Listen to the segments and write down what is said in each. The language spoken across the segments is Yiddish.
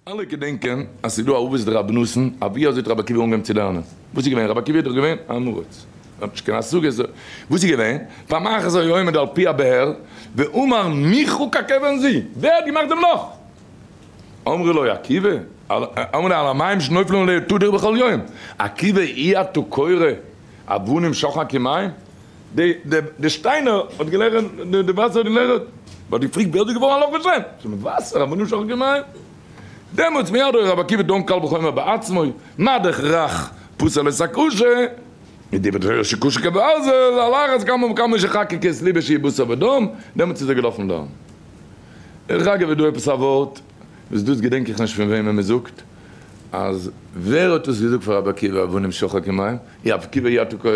אלע געדענקען אז ס'איז דא א אבות דרבי נתן, א ווי אזוי האט רבי עקיבא אנגעהויבן צו לערנען? וואס איז געווען? רבי עקיבא איז דאך געווען א עם הארץ, ער האט נישט קיין השגות, וואס איז געווען? פעם אחת היה עומד על פי הבאר ואמר מי חקק אבן זו? ווער האט געמאכט דעם לאך? אמרו לו עקיבא, אמרו לו על המים שנופלים עליה תדיר בכל יום, עקיבא אי אתה קורא אבנים שחקו מים? די שטיינער האט געלערנט, די וואסער האט געלערנט, האט געפרעגט ווער איז געווארן א לאך בשם? זאגט מען וואסער, אבנים שחקו מים. דעמאלטס מיד היה רבי עקיבא דן קל וחומר בעצמו, מה דאך רך פסל את הקשה, איז דברי תורה שקשה כברזל, על אחת כמה וכמה שחקק את ליבו שיהיה בשר ודם, דעמאלטס איז ער געלאפן לערנען. דרך אגב איז דא עפעס א ווארט, וואס דאס געדענק איך נישט פון וועמען מען זאגט, אז ווער האט עס געזאגט פאר רבי עקיבא אבנים שחקו מים, אי עקיבא אי אתה קורא?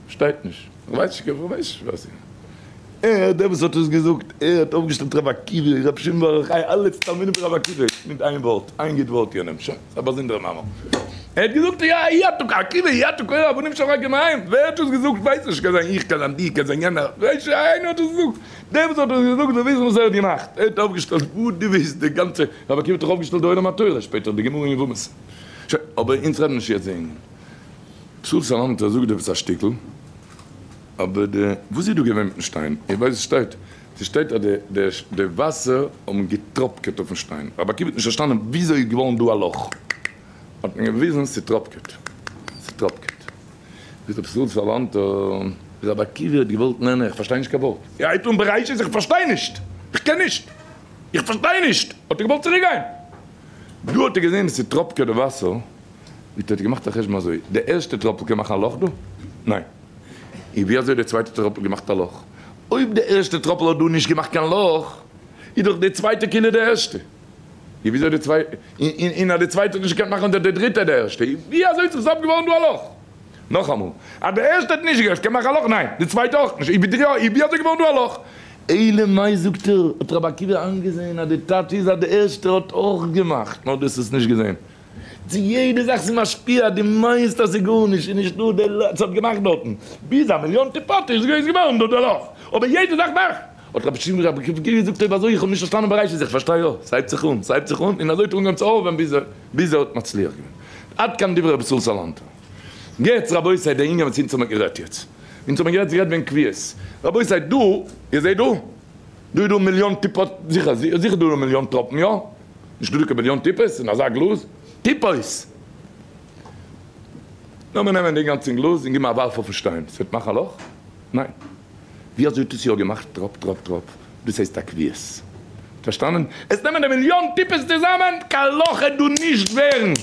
שטייט נישט. איך ווייס נישט איך ווייס נישט ווער ס'איז. ער, דער וואס האט עס געזאגט, ער האט אויפגעשטעלט רבי עקיבא, רבי שמעון בר יוחאי, אלע תלמידים פון רבי עקיבא, מיט איין ווארט, איין גוט ווארט יענעם, שוין, ס'איז א באזונדערע מאמר. ער האט געזאגט יא אי אתה עקיבא אי אתה קורא אבנים שחקו מים, ווער האט עס געזאגט ווייס נישט, קען זיין איך, קען זיין דו, קען זיין יענער, ווייס נישט, איינער האט עס געזאגט. דער וואס האט עס געזאגט זאל וויסן וואס ער האט געמאכט, ער האט אויפגעשטעלט וואס דו ווילסט, די גאנצע, רבי עקיבא האט דאך אויפגעשטעלט די עולם התורה, שפעטער די גמרא אין יבמות. שוין, אבער אונז רעדן נישט יעצט וועגן. פסול סאלאנטער זאגט עפעס א שטיקל, אבער די וואס איז דא געווען מיטן שטיין? איר ווייסט וואס שטייט? ס'שטייט אז די די די וואסער האבן געטראפקעט אויפן שטיין, רבי עקיבא האט נישט פארשטאנען וויאזוי איז געווארן דא א לאך, האט מען געוויזן ס'טראפקעט, ס'טראפקעט. זאגט רבי ישראל סאלאנטער, רבי עקיבא האט געוואלט לערנען, איך פארשטיי נישט קיין ווארט. ער הייבט אן בראשית, איך פארשטיי נישט, איך קען נישט, איך פארשטיי נישט, האט ער געוואלט צוריק גיין. דא האט ער געזען ס'טראפקעט די וואסער, ווי האט געמאכט א חשבון אזוי, די ערשטע טראפל קען מאכן א לאך דא? ניין. און ווי אזוי האט די צווייטע טראפל געמאכט א לאך? אויב די ערשטע טראפל האט דא נישט געמאכט קיין לאך, איז דאך די צווייטע כאילו די ערשטע. און וויאזוי די צווייטע, און אז די צווייטע האט נישט געקענט מאכן האט די דריטע די ערשטע, ווי אזוי איז עס געווארן דא א לאך? נאכאמאל, אז די ערשטע האט נישט געקענט מאכן א לאך, ניין, די צווייטע אויך נישט, און ווי אזוי געווארן דא א לאך? אלא מאי זאגט ער, האט רבי עקיבא איינגעזען אז די טייטש איז אז די ערשטע האט אויך געמאכט, נאר דו האסט עס נישט געזען. צו יעדע זאך ס'איז משפיע, דו מיינסט אז ס'איז גארנישט, איז נישטא די ל ס'האט געמאכט דארטן, ביז א מיליאן טיפות איז געווארן דא די לאך, אבער יעדע זאך מאכט. האט רבי שמעון רבי עקיבא געזאגט אויב אזוי איך האב נישט פארשטאנען בראשית איך פארשטיי יא, ס'הייבט זיך אן, ס'הייבט זיך אן, און אזוי האט ער אנגעהויבן צו הארעווען ביז ער ביז ער האט מצליח געווען. עד כאן דברי רבי ישראל סאלאנטער. יעצט רבותי די ענין וואס אונז האבן גערעדט יעצט, אונז האבן יעצט גערעדט וועגן קביעות, רבותי דא, איר זעט דא? דא איז דא מיליאן טיפות, זיכער זיכער דא איז דא מיליאן טראפן יא? נישט דא קיין מיליאן טיפות אין אזא גלאז, טיפות! לאמיר נעמען דעם גאנצן גלאז און געבן א ווארף אויפן שטיין, ס'וועט מאכן א לאך? ניין. ווי אזוי האט עס יא געמאכט טראפ טראפ טראפ? דאס הייסט א קביעות. פארשטאנען? עס נעמען די מיליאן טיפות צוזאמען, קיין לאך העט דא נישט ווערן.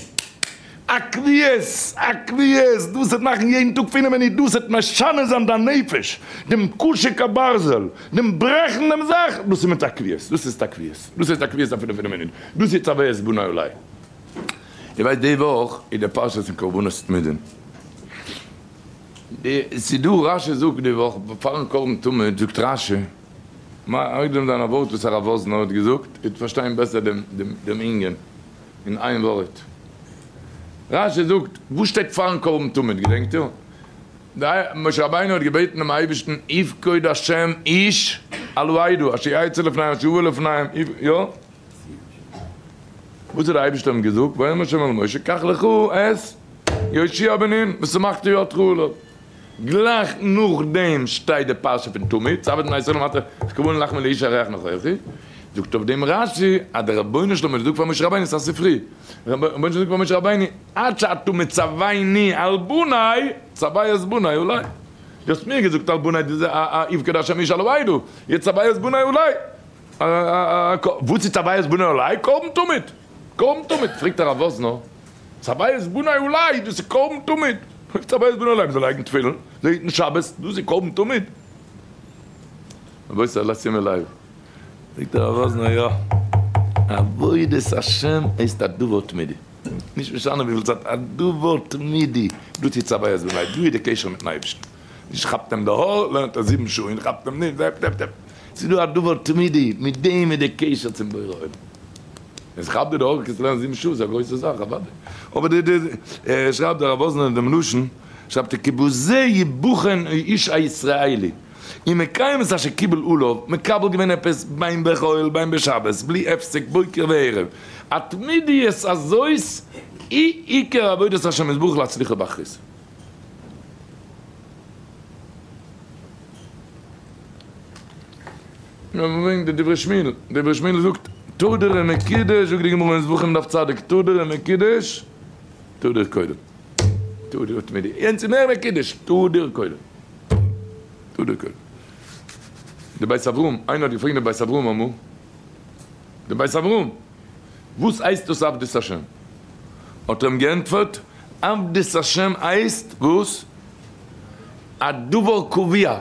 א קביעות, א קביעות, דאס וועט מאכן יעדן טאג פינף מינוט, דאס וועט משנה זיין דיין נפש, דעם קשה כברזל, דעם ברעכן דעם זאך, דאס איז מיט א קביעות, דאס איז א קביעות, דאס הייסט א קביעות אפילו פינף מינוט, דאס איז צוואת בני עלי. איר ווייסט די וואך איז די פרשה פון קרבנות תמידים, די ס'איז דא רשי זאגט די וואך פארן קרבן תמיד זאגט רשי, אויב דעם דיין א ווארט וואס הרב וואזנער האט געזאגט, איר וועט פארשטיין בעסער דעם דעם ענין. אין איין ווארט. רשי זאגט, וואס שטייט פארן קרבן תמיד געדענקט איר? משה רבינו האט געבעטן דעם אייבערשטן יפקוד השם איש על העדה אשר יצא לפניהם אשר יבוא לפניהם, יא? וואס האט דער אייבערשטער אים געזאגט? ויאמר השם אל משה קח לך את יהושע בן נון וסמכת ידך עליו. גלייך נאכדעם שטייט די פרשה פון תמיד, צו את בני ישראל ואמרת קרבן לחם לאיש הריח ניחוחי, זאגט אויף דעם רשי אז דער רבונו של עולם האט געזאגט פאר משה רבינו, ס'איז א ספרי, רבונו של עולם זאגט פאר משה רבינו, עד שאתה מצווני על בני, צוה את בני עלי, דו האסט מיר געזאגט על בני, דאס איז א יפקד השם איש על העדה, יעצט צוה את בני עלי, וואס איז צוה את בני עלי? קרבן תמיד, קרבן תמיד, פרעגט הרב וואזנער, צוה את בני עלי, דאס איז קרבן תמיד. צוה את בני עלי, מ'זאל לייגן תפילין, זאל היטן שבת, דאס איז קרבן תמיד. רבותי, לשים לב. זאגט הרב וואזנער, יא, עבודת השם הייסט א דבר תמידי. נישט משנה וויפיל צייט, א דבר תמידי. דאס איז צוה את בני עלי, דא איז די קשר מיטן אייבערשטן. נישט כאפט אים די האר, לערנט ער זיבן שעה, און כאפט אים נישט, דעפ דעפ דעפ. ס'איז דא א דבר תמידי, מיט דעם איז די קשר צום בורא עולם. ווען ס'כאפט דיר די האר קענסטו לערנען זיבן שעה, ס'איז א גרויסע זאך אוודאי. אבער די די שרייבט דער רב וואזנער אין דעם לשון, שרייבט ער כי בזה יבחן האיש הישראלי. און מקיים את אשר קיבל עליו, מקבל געווען עפעס בין בחול בין בשבת, בלי הפסק בוקר וערב, התמידיות הזאת היא עיקר עבודת השם יתברך להצליחה באחרית. ברענגט די דברי שמואל, דברי שמואל זאגט, תדיר ומקודש, זאגט די גמרא אין זבחים דף צדיק, תדיר ומקודש, תדיר קודם. תדיר תמידי, יענץ איז מער מקודש, תדיר קודם. תדיר קודם. די בית אברהם, איינער האט געפרעגט די בית אברהם אמאל, די בית אברהם, וואס הייסט דאס עבדות השם? האט ער אים געענטפערט, עבדות השם הייסט וואס? א דבר קבוע,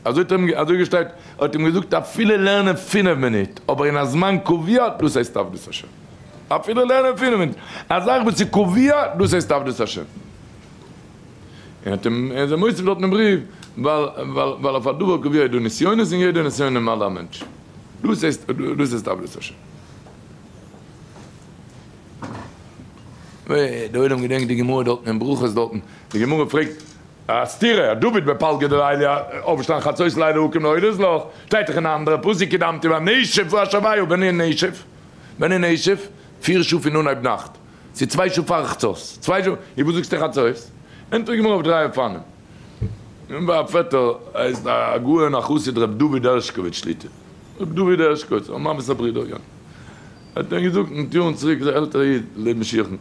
אזוי האט ער אים, אזוי געשטייט, האט אים געזאגט אפילו לערנען פינף מינוט, אבער אין א זמן קבוע, דאס הייסט עבדות השם. אפילו לערנען פינף מינוט, א זאך וואס איז קבוע, דאס הייסט עבדות השם. און האט אים, ער איז אים מוסיף דארט אין בריוו, ווייל, ווייל, ווייל אויף א דבר קבוע איז דא נסיונות און יעדע נסיון איז מעלה א מענטש. דאס הייסט, דאס הייסט עבדות השם. די עולם געדענקט די גמרא דארטן אין ברכות דארטן, די גמרא פרעגט א סתירה, דוד בפלגא דליליא אויפשטיין חצות לילה הקים להודות לך, שטייט דאך אין א אנדערע פסוק קדמתי בנשף ואשבעהו, ווען איז נשף? ווען איז נשף? פיר שעה פון אנהייב נאכט, ס'איז צוויי שעה פאר חצות, צוויי שעה, און וואס זאגסטו חצות? ענטפערט די גמרא אויף דריי אופנים, און ביי א פעטער הייסט א גאון א חסיד ר' דוד הערשקאוויטש שליטא, ר' דוד הערשקאוויטש, א מאמע'ס א ברודער געווען. האט מיר געזאגט מיט יארן צוריק, איז א עלטערע איד לעבן משיח'ן,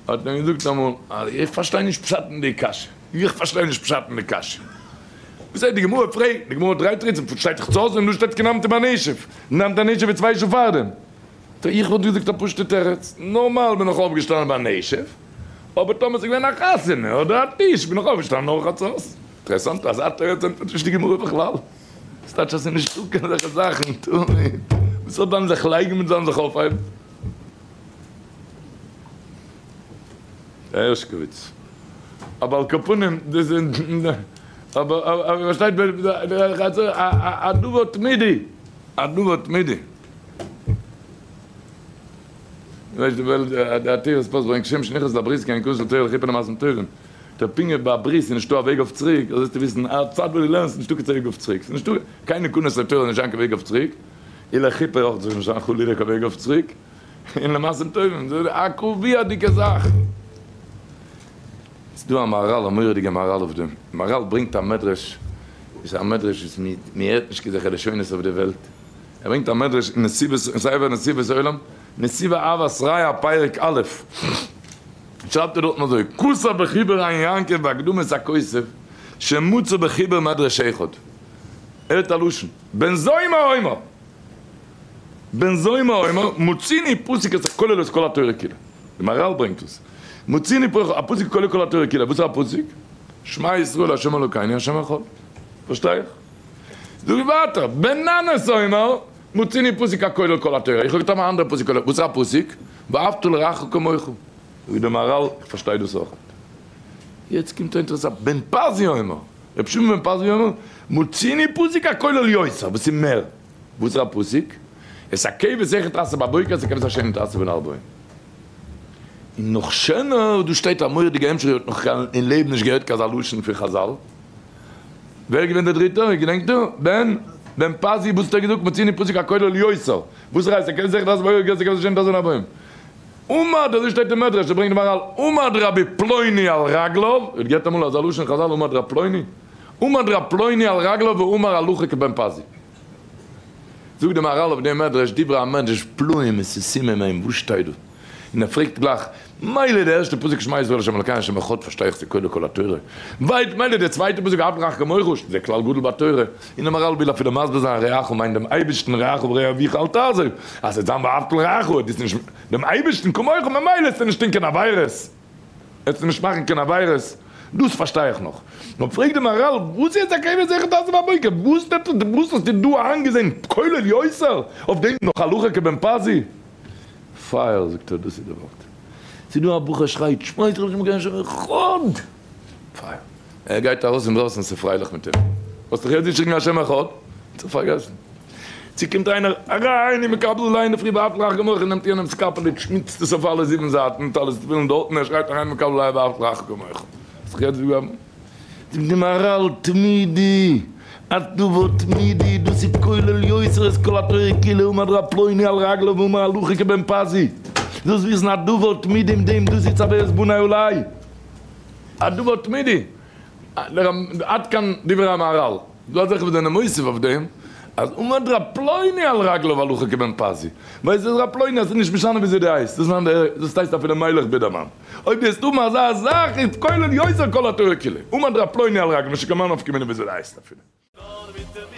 האט מיר געזאגט אמאל, אז איך פארשטיי נישט פשט אין די קשיא, איך פארשטיי נישט פשט אין די קשיא. וואס הייסט די גמרא פרעגט, די גמרא האט דריי תירוצים, פארוואס שטייט חצות און דא שטייט קדמתי בנשף, נמתא נשף איז צוויי שעה פארדעם. טא איך וואלט געזאגט א פשוטע תירוץ, נארמאל בין איך אויפגעשטאנען ביי נשף, אבער טאמער ס'איז געווען א חתונה אדער א טיש בין איך אויפגעשטאנען נאך חצות. אינטערעסאנט, אזא תירוץ ענטפערט נישט די גמרא בכלל. ס'טייטש אז ס'איז נישטא קיין אזעלכע זאכן תמיד, וואס האט דאן זיך לייגן מיט זיין זיך אויפהייבן? הערשקאוויץ, אבער על כל פנים דאס איז אבער אבער פארשטייט א דבר תמידי, א דבר תמידי. ווייסט די וועלט די עטרת פאסט ברענגט שם שנכנס לברית כן יכנס לתורה לכיפור למעשים טובים. דער פינגער ביי א ברית איז נישטא א וועג אויף צוריק, אזוי זאלסטו וויסן א צייט וואס דו לערנסט איז נישטא קיין וועג אויף צוריק, ס'איז נישטא קיין יכנס לתורה איז נישט זיין קיין וועג אויף צוריק, און לכיפור אויך זאל נישט זיין חלילה קיין וועג אויף צוריק, און למעשים טובים, ס'איז א קביעה'דיגע זאך. ס'איז דא א מהרל, א מורא'דיגע מהרל אויף דעם, מהרל ברענגט א מדרש, איז א מדרש וואס מ'הערט נישט קיין אזעלכע לשונות אויף די וועלט, ער ברענגט א מדרש אין נתיבות, אין ספר נתיבות עולם, נתיב אהבת רעיא פרק א', שרייבט ער דארטן אזוי, כתב בחיבור עין יעקב בהקדמת הכותב שמצא בחיבור מדרש אחד, הערט א לשון, בן זומא אומר, בן זומא אומר, מציני פסוק את הכולל את כל התורה כולה, די מהרל ברענגט עס, מציני א פסוק הכולל כל התורה כולה, וואס איז א פסוק? שמע ישראל ה' אלוקינו ה' אחד, פארשטיי איך. זאג איך ווייטער, בן ננס אומר, מציני פסוק הכולל כל התורה, איך האב געטראפן א אנדערע פסוק, וואס איז א פסוק? ואהבת לרעך כמוך. זאגט דער מהרל, איך פארשטיי דאס אויך. יעצט קומט א אינטערעסאנט, בן פזי אומר, רבי שמעון בן פזי אומר, מציני פסוק הכולל יותר, וואס איז מער? וואס איז א פסוק? את הכבש אחד תעשה בבוקר, את הכבש השני תעשה בין הערבים. און נאך שענער, דא שטייט א מורא'דיגע המשך, איר האט נאך אין לעבן נישט געהערט קיין אזא לשון פון חזל. ווער איז געווען דער דריטער? איר געדענקט דא? בן בן פזי, וואס האט ער געזאגט? מציני פסוק הכולל יותר. וואס הייסט? את הכבש אחד תעשה בבוקר, את הכבש השני תעשה בין הערבים. עמד, אזוי שטייט אין מדרש, ער ברענגט די מהרל, עמד רבי פלוני על רגליו, איר האט געהערט אמאל אזא לשון חזל עמד רב פלוני? עמד רב פלוני על רגליו ואמר הלכה כבן פזי. זאגט די מהרל אויף דעם מדרש, דברי המדרש פלאים וסתומים הם, וואס שטייט דא? און ער פרעגט גלייך, מילא די ערשטע פסוק שמע ישראל ה' אלקינו ה' אחד פארשטיי איך ס'כולל כל התורה, ווייט מילא די צווייטע פסוק ואהבת לרעך כמוך, זה כלל גדול בתורה, און די מהרל וויל אפילו מסביר זיין רעך מיינט דעם אייבערשטן רעך ורע אביך אל תעזוב, אז ס'וועט זיין ואהבת לרעך וועט דאס נישט דעם אייבערשטן כמוך ממילא עסטו נישט טון קיין עבירות, עסטו נישט מאכן קיין עבירות, דאס פארשטיי איך נאך. נאר פרעגט די מהרל וואס איז הקבר זכר תעשה בבוקר, וואס האסטו דא איינגעזען כולל יותר, אויף דעם נאך הלכה כבן פזי? פייער זאגט ער דאס איז די ווארט. ס'איז דא א בחור שרייט שמע ישראל השם אלקינו השם אחד! פייער. ער גייט ארויס אינדרויסן ס'איז פרייליך מיט אים. האסט דאך יעצט געשריגן השם אחד? האט זיך פארגעסן. צו קומט איינער אריין און מקבל עלינו אינדערפרי ואהבת לרעך כמוך און נעמט יענעמ'ס קאפעליטש שמיצט עס אויף אלע זיבן זייטן מיט אלע תפילין דארטן ער שרייט אריין מקבל עלינו ואהבת לרעך כמוך. האסט דאך יעצט געגעבן. זאגט די מהרל תמידי. א דבר תמידי, דאס איז כולל יותר את כל התורה כולה, עמד ר' פלוני על רגליו ואמר הלכה כבן פזי, זאלסט וויסן א דבר תמידי אין דעם דאס יצוה את בני עלי, א דבר תמידי, עד כאן דברי המהרל, דא אזעלכע וואס זענען מוסיף אויף דעם אז עמד ר' פלוני על רגליו הלכה כבן פזי, ווייסט דאס ר' פלוני אז ס'איז נישט משנה וויאזוי דו הייסט, דאס הייסט אפילו מלך בידערמאן. אויב דו וועסט האבן אזא זאך איז כולל יותר כל התורה כולה, עמד ר' פלוני על רגליו, נישט קיין נפקא מינה וויאזוי דו הייסט אפילו. נאר מיט.